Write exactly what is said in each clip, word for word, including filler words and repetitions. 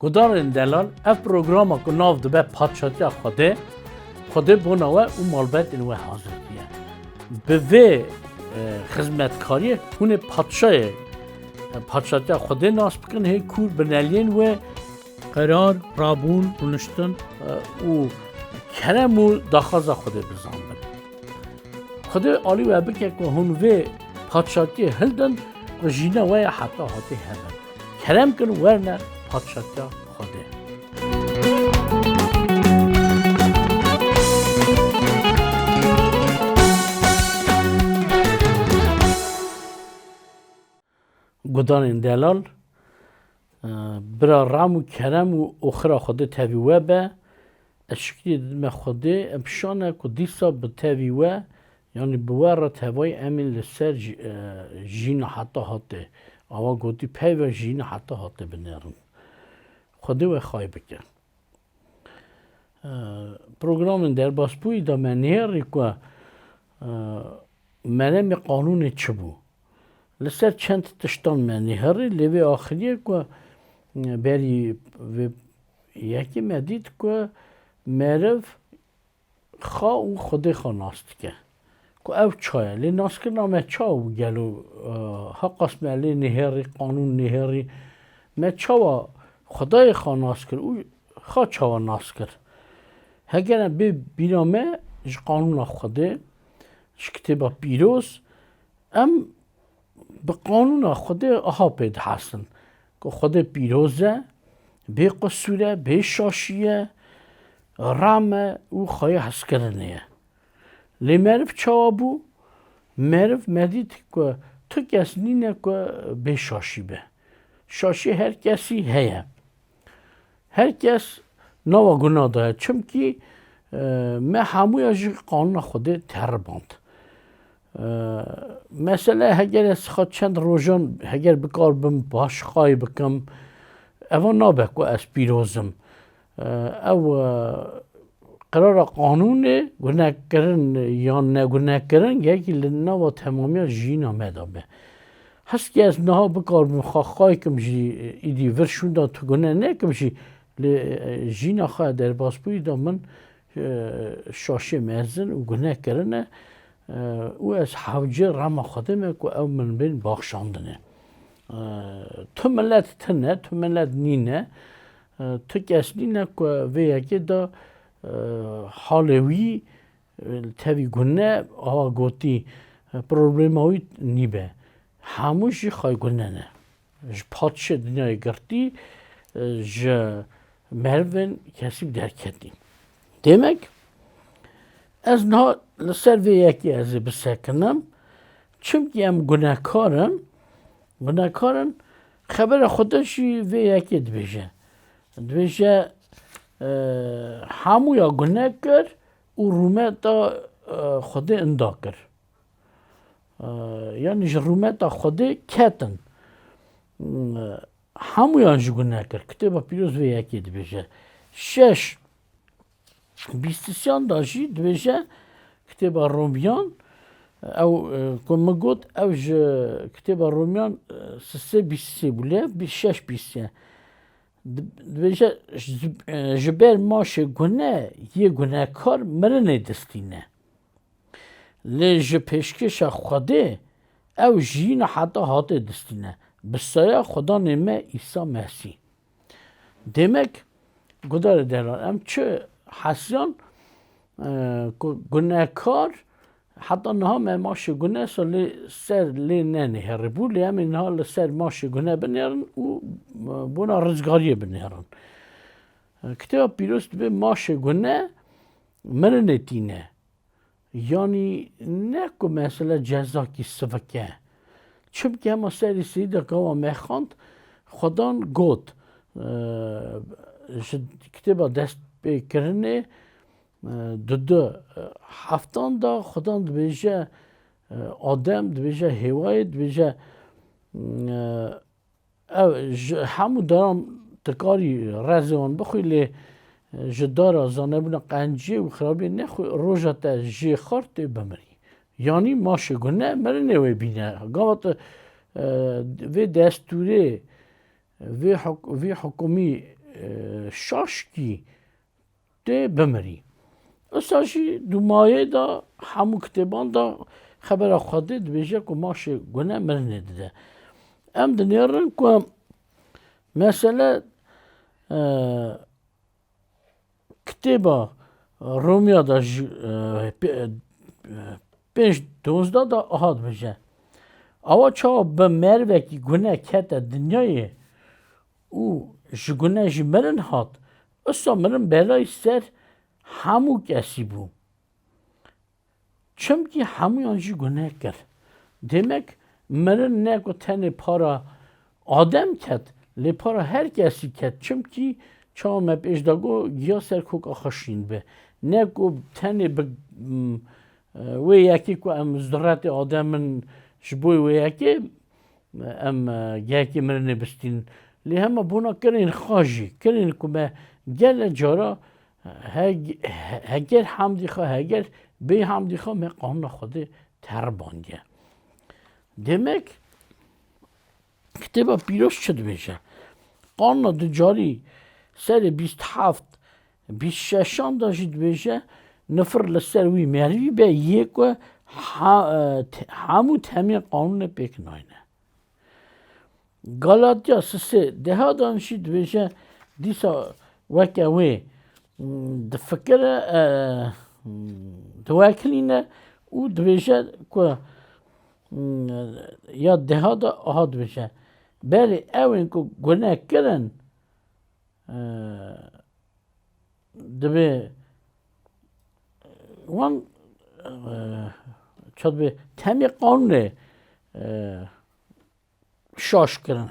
Gudarên delal, ev programa ku nav dibe Padşatiya Xwedê, Xwedê bona we û malbetên we hazir diye. Bi vê, e, xizmetkariyê hûn ê padşayê, e, Padşatiya Xwedê nas bikin, hê kûr bineliyên wê qerar, rabûn, rûniştin, e, û kerem û daxwaza Xwedê bizanbin. Xwedê alî we bike ku hûn vê padşatiyê hildin ku jîna we ya heta hatê hebin. Kerem kin werne padşatiya Xwedê. Gudanên delal, e, bira ram û kerem û oxira Xwedê tevî we be. Ez şikrî didime Xwedê, em şane ku dîsa bi tevî we, yanî bi we re tevayî em ên li ser jî-, e, jîna heta hatê. Awa gotî peyva jîna heta hatê binêrin. Xwedê we xay bike. E, programên derbasbûyî de me nêrî ku, e, meremê qanûnê çi bû. Li ser çend tiştan me nêherî, lê vê axiriyê ku, e, berî vê yekê me dît ku meriv xwe û Xwedê xwe nas dike. Ku ev ça ye? Lê naskirina me çawa bû gelo, e, heqas me lê nêherî, qanûn nêherî, me çawa Xwedayê xwe nas kir û xwe çawa nas kir? Heger em bê bîra me ji qanûna Xwedê, ji Kitêba Pîroz, em bi qanûna Xwedê aha pê dihesin ku Xwedê pîroz e, bê qisûr e, bê şaşî ye, ram e û xweyê hezkirinê ye. Lê meriv çawa bû? Meriv me dît ku tu kes nîne ku bê şaşî be. Şaşî her kesî heye. Her kes nava guna de ye. Çimkî, e, me hemûya ji qanûna Xwedê teriband. E, mesele heger ez xwe çend rojan heger bikaribim paşqay bikim, eva nabe ku ez pîroz im. E, ew, e, qirara qanûnê gunekirin yan negunekirin yekî li nava temamiya jiyîna me de be. Heskî ez niha bikaribim xwe xay kim jî, îdî vir şûnda tu gune nekim jî, lê, e, jiyîna xwe derbasbûyî de min, e, şaşê mezin û gune kirine, e, û ez hewce rema Xwedê me ku ew min bên baxşandine. E, tu milet tine, tu milet nîne, e, tu kes nîne ku vê yekê de, e, halê wî, e, tevî gune, awa gotî, e, problema wî nîbe. Hemû jî xay gune ne. Ji padşê dinyayê girtî, e, ji merivên kesî derketî. Demek, ez niha li ser vê yekê ez ê bisekinim. Çimkî em gunekar in, gunekar in, xebera Xwedê jî vê yekê dibêje. Dibêje, e, hemûya gune kir û rûmeta, e, Xwedê inda kir. E, yanî ji rûmeta Xwedê ketin. E, hemûyan ji gune kir. Kitêba Pîroz vê yekê dibêje. Şeş bîstisyan da jî dibêje, Kitêba Romiyan, ew, e, ku min got, ew ji Kitêba Romiyan, e, sisê bîstisê bû, lê bî-, şeş bîstiye. Di-, dibêje, ji, e, ji ber maşê gune yê gunekar mirinê distîne. Lê ji pêşkêşa Xwedê ew jiyîna heta hatê distîne. Bi saya Xudanê me Îsa Mesîh. Demek, gudarê delal, em çi hesiyan, e, ku gunekar, heta niha me maşê gune sa lê ser lê nenihêribû, lê em ê niha li ser maşê gune binêrin û, e, bona rizgariyê binêrin. E, Kitêba Pîroz dibê maşê gune mirinê tîne. Yanî ne ku mesele cezakî sivik e. Çimkî hema serî seyîda gava me xwend, Xudan got, e, ji kitêba destpêkirinê, e, di du, e, heftan de Xudan dibêje, e, Adem, dibêje Hêwayê, dibêje, e, Ew ji hemû daran dikarî rezê wan bixwî, lê ji dara zanebûna qenciyê û xirabiyê nexwî, roja te jê xwar tê bimirî. Yanî maşê gune mirinê wê bîne. Gava tu, e, vê destûrê, vê huk-, vê hukumî e, şaşkî tê bimirî. Usa jî dûmayê de hemû kitêban de xebera Xwedê dibêje ku maşê gune mirinê dide. Em dinêrin ku mesele, e, kitêba Romiya de ji, e, pê-, e, pênc dozdeh de aha dibêje. Awa çawa bi merivekî gune kete dinyayê û ji gune jî mirin hat, usa mirin belayî ser hemû kesî bû. Çimkî hemûyan jî gune kir. Demek mirin ne ku tenê para Adem ket, lê para her kesî ket. Çimkî çawa me pêş de got, giya ser koka xwe şîn be. Ne ku tenê bi, m, e, wê yekê ku em zuretê Adem in, ji bo wê yekê em, e, gehekê mirinê bistînin. Lê hema bona kirên xwe jî, kirên ku me gele cara, he-, he-, heger hemdî xwe, heger bê hemdî xwe me qanûna Xwedê terbandiye. Demek, Kitêba Pîroz çi dibêje? Qanûna ducarî serê bîst heft, bîst şeşan de jî dibêje, nifir li ser wî merivî be, yê ku ha-, e, te-, hemû temên qanûnê pêk nayne. Galatya sisê deha dan jî dibêje, dîsa weke wê, mm, difikire, e, mm, diwekilîne û dibêje ku, mm, ya deha de aha dibêje, belê ew ên ku gune kirin, e, dibê wan, e, çi dibê, temê qanûnê, e, şaş kirin,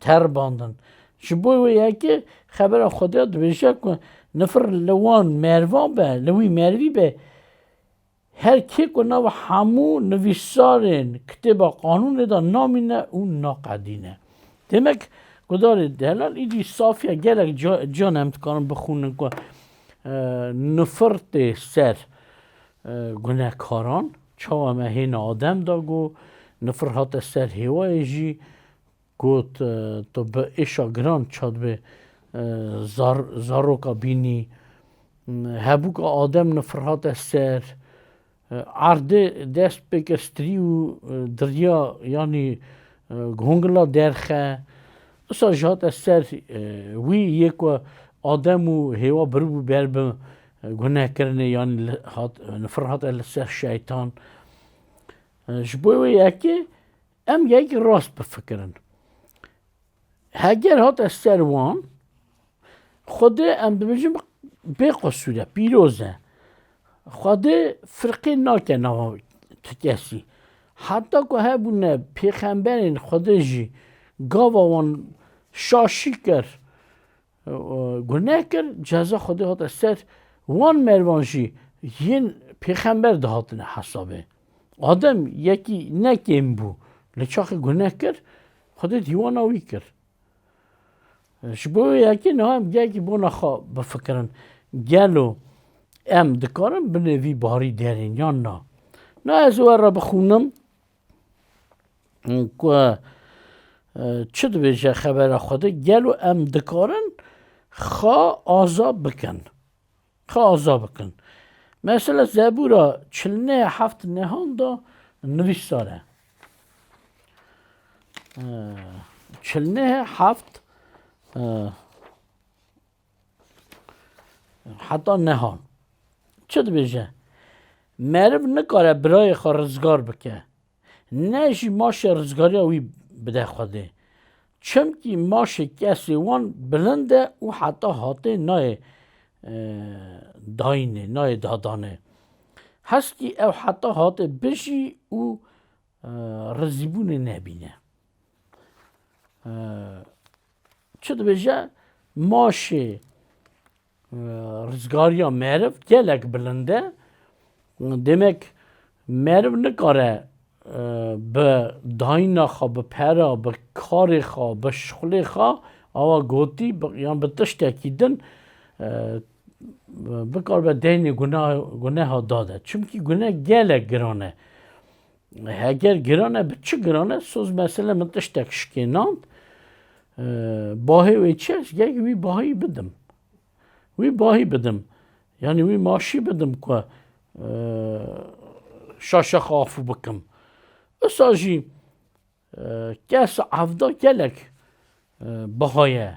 terbandin. Ji bo wê yekê xebera Xwedê dibêje ku nifir li wan mervan be, li wî merivî be, her kê ku nava hemû nivîsarên kitêba qanûnê de namîne û naqedîne. Demek, gudarê delal, îdî safiya gelek ca-, can em dikarin bixwînin ku, e, nifir tê ser, e, gunekaran, çawa me hêna Adem da got, nifir hate ser Hêwayê jî, got, e, tu bi êşa giran çad bê, e, zar-, zaroka bînî. Hebûka Adem nifir hate ser, e, erdê dest pê kir strî û, e, diriya, yanî, e, gongila derxe. Usa jî hate ser, e, wî yê ku Adem û Hêwa biribû ber bi, e, gunekirinê, yanî li, hat, nifir hate li ser şeytan. E, ji bo wê yekê em yekî rast bifikirin. Heger hate ser wan, Xwedê em dibêjin bê qusûr e, pîroz e. Xwedê firqê nake nava ti kesî. Heta ku hebûne pêxemberên Xwedê jî gava wan şaşî kir, e, gune kir, ceza Xwedê hate ser wan mervan jî yên pêxember dihatine hesabê. Adem yekî ne kêm bû, li çaxê gune kir, Xwedê dîwana wî kir. Ji bo wê yekê niha em gelkî bona xwe bifikirin. Gelo em dikarin binê vî barî derên yan na? Na ez we re bixwînim ku, e, çi dibêje xebera Xwedê? Gelo em dikarin xwe aza bikin? Xwe aza bikin. Mesela Zebûra çil neh heft nehan da nivîsar e. Ee, çil neh heft, e, heta nehan. Çi dibêje? Meriv nikare birayê xwe rizgar bike. Ne jî maşê rizgariya wî bide Xwedê. Çimkî maşê kesê wan bilind e û heta hatê nayê, e, dayînê, nayê dadanê. Heskî ew heta hatê bijî û, e, rizîbûnê nebîne. E, çi dibêje? Maşê, e, rizgariya meriv gelek bilind e. Demek meriv nikare, e, bi dayîna xwe, bi pera, bi karê xwe, bi şixulê xwe, awa gotî, bi, yan bi tiştekî din, e, bikaribe deynê guna-, guneha dade. Çimkî gune gelek giran e. Heger giran e, bi çi giran e? Soz mesele min tiştek şikênand. E, bahê wê çi? Ez gerek wî bahî bidim. Wî bahî bidim. Yanî wî maşî bidim ku, e, şaşa xwe afû bikim. Wisa jî, e, kes evda gelek, e, biha ye.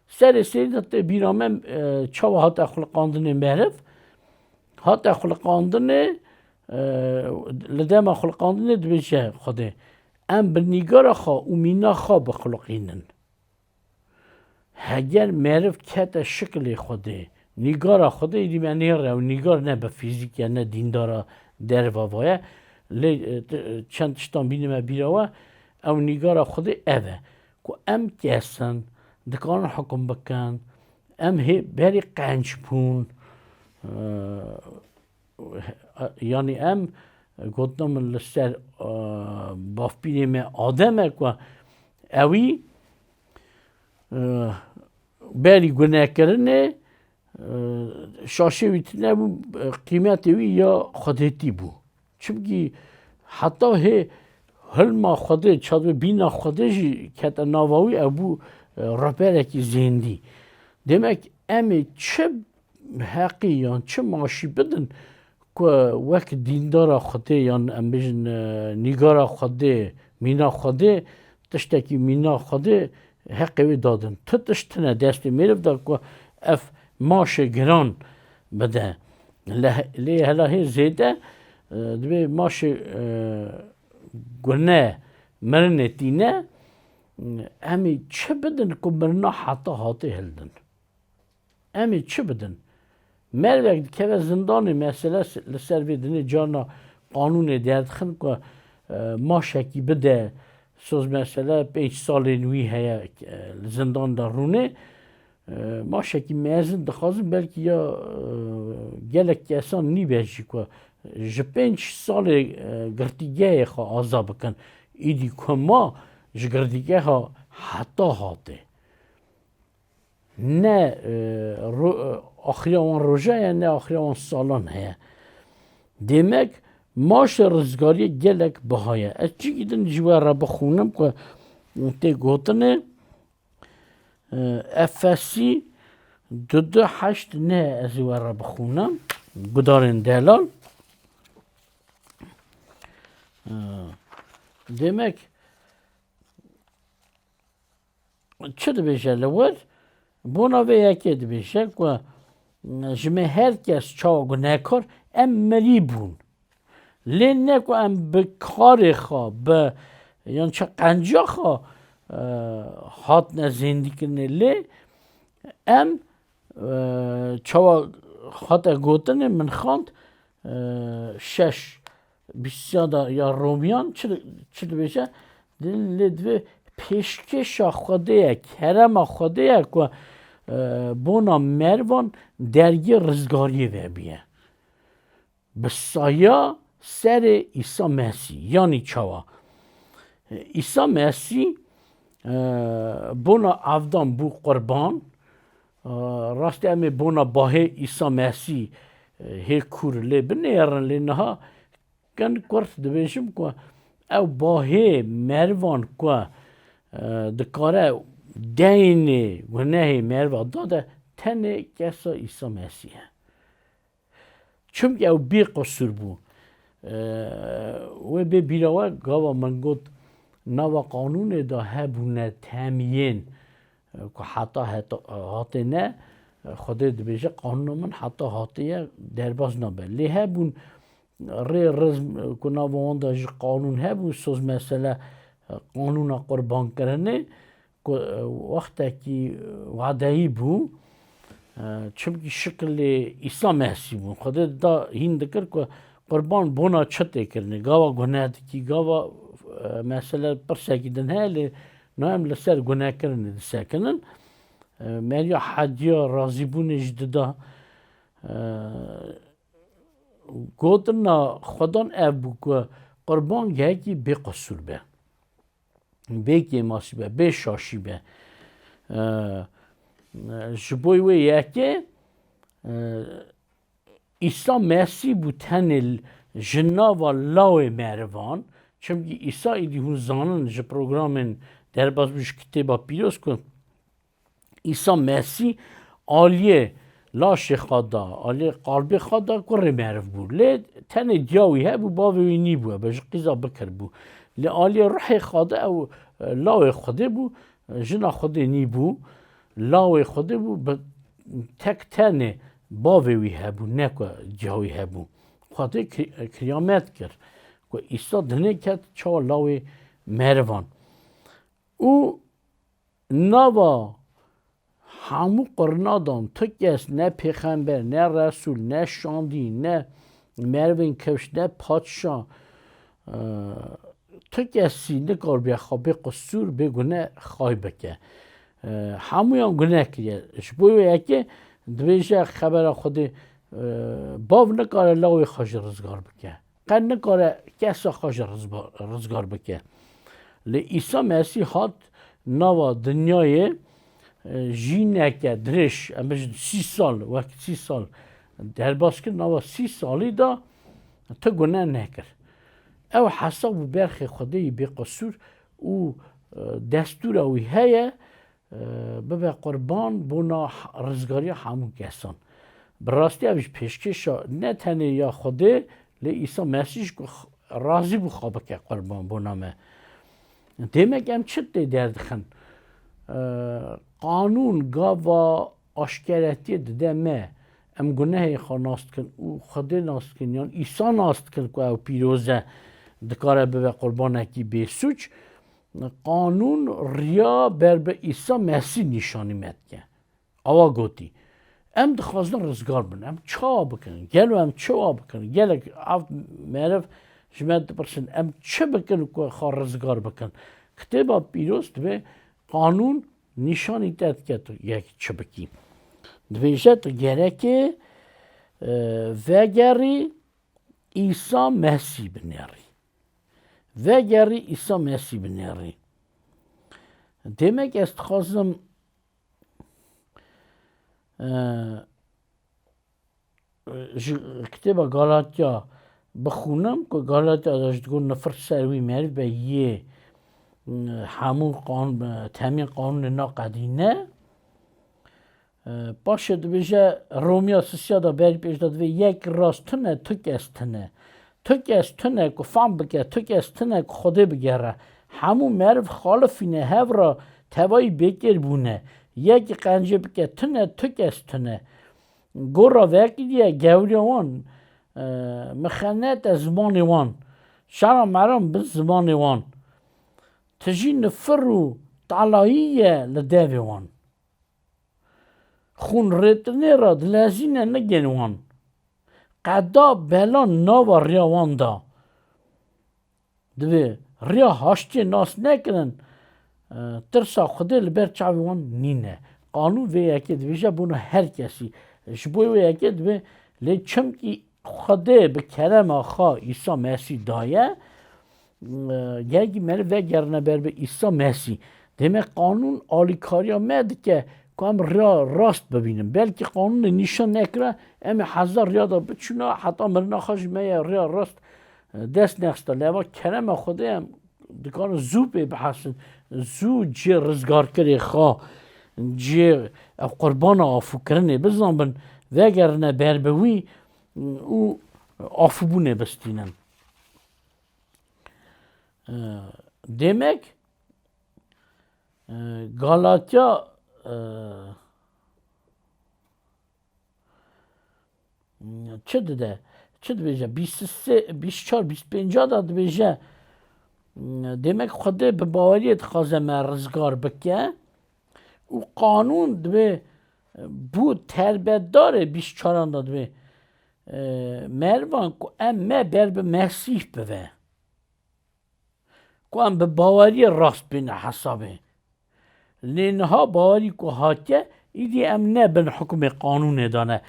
Serê serî de tê bîra me, e, çawa hate xuliqandinê meriv. Hate xuliqandinê, e, li dema xuliqandinê dibêje Xwedê, em bi nîgara xwe û mîna xwe bixuliqînin. Heger meriv kete şikilê Xwedê, nîgara Xwedê, êdî me nêre ew nîgar ne bi fîzîk e, ne dîndara derva va ye. Lê, e, ti-, çend tiştan bînime bîra we, ew nîgara Xwedê ev e. Ku em kes in, dikarin hukum bikin, em hê berî qenc bûn. E, yanî em, gotina min li ser, e, bavpîrê me Adem e ku ewî, e, berî gunekirinê, e, şaşê wî tune bû, e, qîmetê wî ya xwedêtî bû. Çimkî heta hê hilma Xwedê, çawa bîna Xwedê jî kete nava wî, ew bû, e, reperekî zêndî. Demek em ê çi heqî yan çi maşî bidin ku wek dîndara Xwedê yan em bêjin, e, nîgara Xwedê, mîna Xwedê, tiştekî mîna Xwedê heqê wê dadin. Tu tişt tune destê mêriv de ku ev maşê giran bide. Le-, lê hela hê zêde, e, divê maşê, e, gune mirinê tîne, em ê çi bidin ku mirina heta hatê hildin? Em ê çi bidin? Mervek dikeve zindanê, mesele s-, li ser vê dinê carna qanûnê derdixin ku, e, maşekî bide, soz mesele pênc salên wî heye, e, li zindan de rûnê. E, maşekî mezin dixwazin, belkî ya, e, gelek kesan nîbe jî ku ji pênc salê, e, girtîgehê xwe aza bikin. Îdî ku ma ji girtîgeha heta hatê. Ne, e, ro-, e, axiriya wan roja ye, ne axiriya wan salan heye. Demek maşê rizgariyê gelek biha ye. Ez çîkî din ji we re bixwînim ku tê gotinê, e, Efesî du du heşt ne ez ê we re bixwînim. Gudarên delal. E, demek, çi dibêje li wir? Bona vê yekê dibêje ku ji me her kes çawa gunehkar, em mirî bûn. Lê ne ku em bi karê xwe, bi yan çi qenca xwe, e, hatine zêndîkirinê. Lê em, e, çawa hate gotinê, min xwend, e, şeş, bîstiya de ya Romiyan çi, çi dibêje? Di-, lê divê pêşkêşa Xwedê ye, kerema Xwedê ye ku, e, bona mervan dergê rizgariyê vebiye. Bi saya serê Îsa Mesî, yanî çawa? E, Îsa Mesî, e, bona avdan bû qurban. E, rastî em ê bona bahê Îsa Mesî, e, hê kûr lê binêrin, lê niha kin kurt dibêjim ku ew bahê mervan ku, e, dikare deynê gunehê merva dade, tenê kesa Îsa Mesî ye. Çimkî ew bê qisûr bû. E, wê bê bîra we, gava min got, nava qanûnê de hebûne temiyên, e, ku heta heta, hatê ne, e, Xwedê dibêje, qanûna min heta hatiye derbas nabe. Lê hebûn rê rizm, e, ku nava wan de ji qanûn hebû, soz mesele, e, qanûna qurbankirinê, ku, e, wextekî, e, wadeyî bû, e, çimkî şikilê Îsa Mesîh bû. Xwedê da hîn dikir ku qurban bona çi tê kirinê? Gava guneh dikî, gava, e, mesele pirsekî din heye, lê niha em li ser gunehkirinê disekinin. E, meriya hediya razîbûnê jî dida. E, gotina Xwedan ev bû ku qurban gehekî bê qisûr be. Bê kêmasî be, bê şaşî be. E, ji bo wê yekê, e, Îsa Mesîh bû tenê l-, ji nava lawê merivan, çimkî Îsa êdî hûn zanin ji programên derbas bû ji Kitêba Pîroz ku Îsa Mesîh aliyê laşê xwe da, aliyê qalbê xwe da kurê meriv bû. Lê tenê diya wî hebû, bavê wî nîbû, ebe ji qîza bikir bû. Lê aliyê ruhê xwe da ew, e, lawê Xwedê bû, e, jina Xwedê nîbû, lawê Xwedê bû, bi tek tenê bavê wî hebû, ne ku diya wî hebû. Xwedê ki-, kiyamet kir ku Îsa dinê ket çawa lawê merivan. Û nava hemû qurnadan tu kes, ne pêxember, ne resûl, ne şandî, ne merivên kewş, ne padşa, e, tu kesî nikaribe xwe bê qisûr, bê gune xay bike. E, hemûyan gune kiriye. Ji bo wê yekê dibêje xebera Xwedê, e, bav nikare lawê xwe jî rizgar bike. Qe nikare kesa xwe ji rizba-, rizgar bike. Lê Îsa Mesîh hat nava dinyayê, e, jîneke dirêj, em bêjin sî sal, wek sî sal derbas kir, nava sî salî de tu gune nekir. Ew hesab û berxê Xwedê yî bê qisûr û, e, destûra wî heye, e, bibe qurban bona h-, rizgariya hemû kesan. Bi rastî ev ji pêşkêşa ne tenê ya Xwedê, lê Îsa Mesîh jî ku x-, razî bû xwe bike qurban bona me. Demek em çi tê derdixin? E, qanûn gava aşkeretiyê dide me. Em gunehê xwe nas dikin û Xwedê nas dikin, yan Îsa nas dikin ku ew pîroz e, dikare bibe qurbanekî bêsûc. Qanûn riya ber bi Îsa Mesîh nîşanî me dike. Awa gotî. Em dixwazin rizgar bin. Em çawa bikin? Gelo em çawa bikin? Gelek ev meriv ji me dipirsin, em çi bikin ku xwe rizgar bikin? Kitêba Pîroz dibê qanûn nîşanî te dike tu yek çi bikî. Dibêje tu gerekê, e, vegerî Îsa Mesîh binêrî. Vegerî Îsa Mesîh binêrî. Demek ez dixwazim, e, ji kitêba Galatya bixwînim, ku Galatya de ji digot nifir ser wî meriv be yê, e, hemû qan-, e, temîn qanûnê naqedîne. E, paşê dibêje, Romiya sisiya da berî pêş de dibê, yek rast tune, tu kes tune. Tu kes tune ku fam bike, tu kes tune ku Xwedê bigere. Hemû meriv xalifîne hev ra tevayî bêkêr bûne. Yekî qencê bike tune, tu kes tune. Gora vekî diye gewriya wan, e, mixenete zimanê wan. Şera meram bi zimanê wan. Tijî nifir û talayî ye li devê wan. Xûn rêtinê re dilezîne nigên wan. Qeda belan nava riya wan da. Divê riya haştiyê nas nekirin, e, tirsa Xwedê li ber çavê wan nîne. Qanûn vê yekê dibêje bona her kesî. Ji bo wê yekê dibê, lê çimkî Xwedê bi kerema xwe Îsa Mesîh daye, e, gelkî meriv vegerine ber bi Îsa Mesîh. Demek qanûn alîkariya me dike ku em riya rast bibînin. Belkî qanûnê nîşan nekira, em ê hezar riya de biçûna, heta mirina xwe jî me ye riya rast, e, dest nexista. Lê eva kerema Xwedê em dikarin zû pê bihesin. Zû cihê rizgarkirê xwe, cihê ev qurbana afûkirinê bizanbin, vegerine ber bi wî û afûbûnê bistînin. E, demek, e, Galatya, e, çi dide? Çi dibêje? Bîst û sê, bîst û çar, bîst û pênc de dibêje, demek Xwedê bi baweriyê dixwaze me rizgar bike û qanûn dibê bû terbedarê bîst û çaran de dibê, e, merivan ku em me ber bi Mesîh bive. Ku em bi baweriyê rast bîne hesabê. Lê niha bawerî ku hatiye, îdî em ne bin hukmê qanûnê de ne.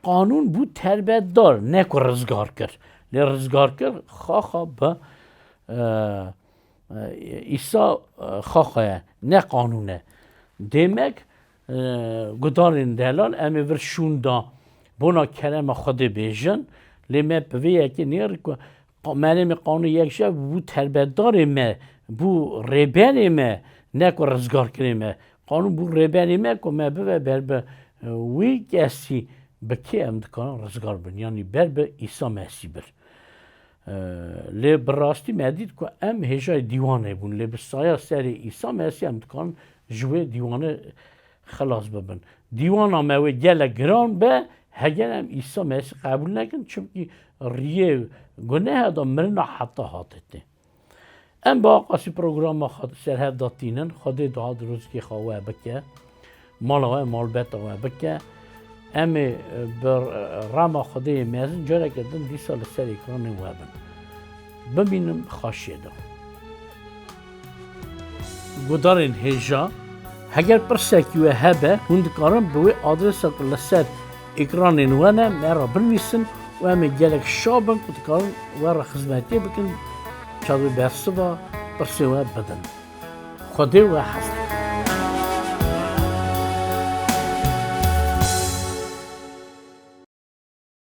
Qanûn bû terbetdar, ne ku rizgar kir. Lê rizgar kir, xaxa bi, e, e, Îsa, e, xaxa ye, ne qanûn e. Demek, e, gudarên delal, em ê vir şûn da bona kerema Xwedê bêjin, lê me bi vê yekê nêrî ku qa-, merêmê qanûnê yek ji ev bû terbetdarê me, bû rêberê me, Ne ku rizgar kirê me. Qanûn bû rêberê me ku me bibe ber bi, e, wî kesî bi kê em dikarin rizgar bin. Yanî ber bi Îsa Mesîh bir. E, lê bi rastî me dît ku em hêjayê dîwanê bûn. Lê bi saya serê Îsa Mesîh em dikarin ji wê dîwanê xilas bibin. Dîwana me wê gelek giran be, heger em Îsa Mesîh qebûl nekin, çimkî riyê guneha da mirina heta hate tê. Em bi aqasî programa xwe ser hev de tînin, Xwedê duha dirozikê xwe we bike, mala we, malbeta we bike. Em ê, e, bi rema Xwedê yê mezin careke din dîsa li ser ekranê we bin. Bimînin xaşiyê de. Gudarên hêja, heger pirsekî we hebe, hûn dikarin bi wê adresa ku li ser ekranên we ne, me re binivîsin û em ê gelek şa bin ku dikarin we re xizmetiyê bikin, çavê bersiva pirsê we bidin. Xwedê we hezir.